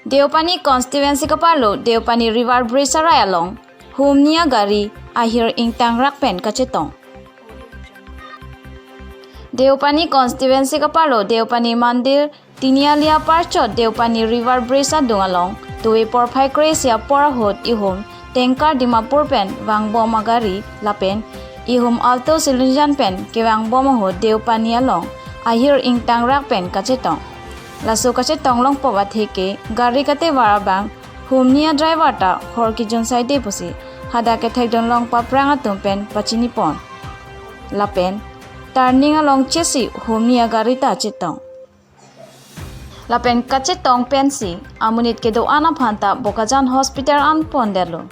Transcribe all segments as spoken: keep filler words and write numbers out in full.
Deopani constituency kapalo Deopani River Bridge arai along humni agari ahir ingtangrak pen kachetong. Deopani constituency kapalo Deopani Mandir Tiniali aparchot Deopani River Bridge adung along tuwe porphai kre-isi apor ahut ihum tanker Dimapur pen vangbom agari lapen ihum Alto Silunjan pen kevangbom ahut Deopani along ahir ingtangrak pen kachetong. Laso kachetong longpo atheke gari katevar abang humni a-driver ta hor kijun saide pusi hadak kethekdun long paprang atum pen pachinipon. Lapen turning along chesi humni agari ta chetong. Lapen kachetong pensi amonit kedo-an aphan ta Bokajan Hospital an pondetlo.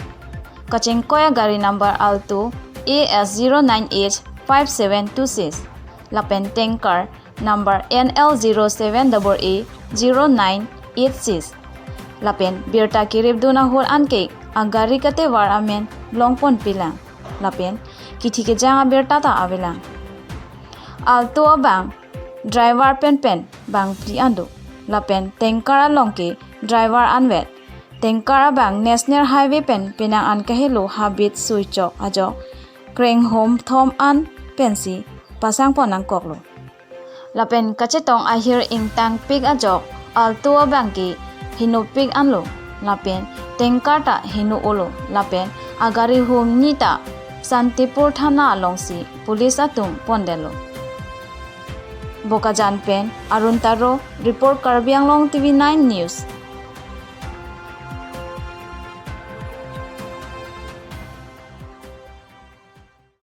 Kachingkoi agari number Alto A S zero nine H five seven two six lapen tanker number N L zero seven double A zero nine eight six. Lapen birta kiripdun ahut anke agari katevar amen longponpilang. Lapen kithi kejang abirta ta avelang. Alto abang driver pen pen bangphli an do. Lapen tanker along ke driver anvet. Tanker abang National Highway pen penang an kahelo habit suichok ajok krenghom thom an pensi pasangpon nangkoklo. Lapen kachetong ahir ingtangpik ajok Alto abang ke hinopik anlo. Lapen tanker ta hino-olo. Lapen agari humni ta Santipur Thana alongsi police atum pondetlo. Bokajan pen Arun Taro, report Karbi Anglong T V nine News.